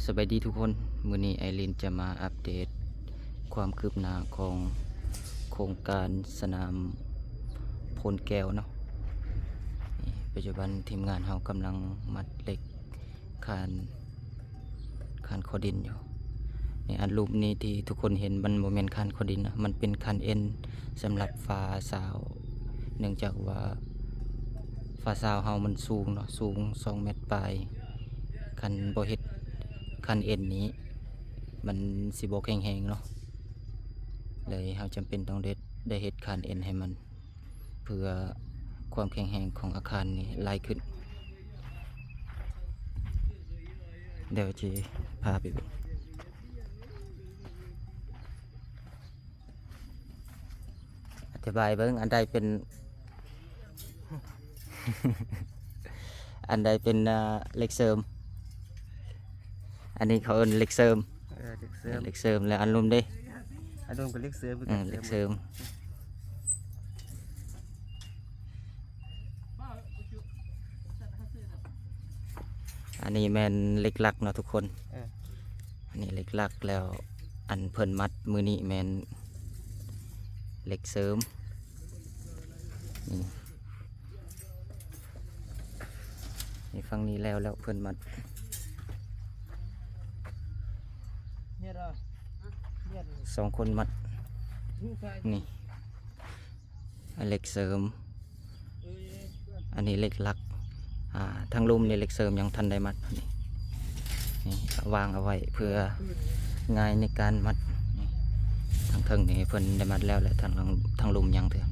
ສະບາຍດີທຸກຄົນ, ມື້ນີ້ໄອລິນຈະມາອັບເດດຄວາມຄືບໜ້າຂອງໂຄງການສະໜາມໂພນແກ້ວເນາະ. ປັດຈຸບັນທີມງານເຮົາກຳລັງມັດເຫຼັກຄານ ຄານຄໍດິນຢູ່. ນີ້ ອັນຮູບນີ້ທີ່ທຸກຄົນເຫັນ ມັນບໍ່ແມ່ນຄານຄໍດິນນະ, ມັນເປັນຄານເອັນສຳລັບຝາຊາວ, ເນື່ອງຈາກວ່າຝາຊາວເຮົາມັນສູງເນາະ, ສູງສອງແມັດປາຍ. ຄັນບໍ່ເຮັດຄານເອັນນີ້ ມັນຊິບໍ່ແຂງແຮງເນາະ, ເລີຍເຮົາຈຳເປັນຕ້ອງໄດ້ ໄດ້ເຮັດຄານເອັນໃຫ້ມັນ ເພື່ອຄວາມແຂງແຮງຂອງອາຄານນີ້ຫຼາຍຂຶ້ນ. ດຽວຊິພາໄປເບິ່ງ, ອະທິບາຍເບິ່ງ ອັນໃດເປັນ ອັນໃດເປັນ ເອີ ເຫຼັກເສີມ, ອັນນີ້ເຂົາເອີ້ນເຫຼັກເສີມ. ເອີ ເຫຼັກເສີມ ເຫຼັກເສີມ. ແລ້ວອັນລຸ່ມເດ້? ອັນລຸ່ມກໍເຫຼັກເສີມຄືກັນ, ເອີ ເຫຼັກເສີມ. ອັນນີ້ແມ່ນເຫຼັກຫຼັກເນາະທຸກຄົນ. ເອີ ອັນນີ້ເຫຼັກຫຼັກ, ແລ້ວອັນເພິ່ນມັດມື້ນີ້ແມ່ນເຫຼັກເສີມ. ນີ້ ນີ້ຝັ່ງນີ້ແລ້ວ ແລ້ວເພິ່ນມັດ ສອງຄົນມັດ. ນີ້ ອັນເຫຼັກເສີມ, ອັນນີ້ເຫຼັກຫຼັກ. ອ່າ ທາງລຸ່ມນີ້ເຫຼັກເສີມຍັງທັນໄດ້ມັດ. ນີ້ ນີ້ວາງເອົາໄວ້ເພື່ອງ່າຍໃນການມັດ. ນີ້ ທາງເທິງນີ້ເພິ່ນໄດ້ມັດແລ້ວ ແລະ ທາງຫຼັງ ທາງລຸ່ມຍັງເທື່ອ.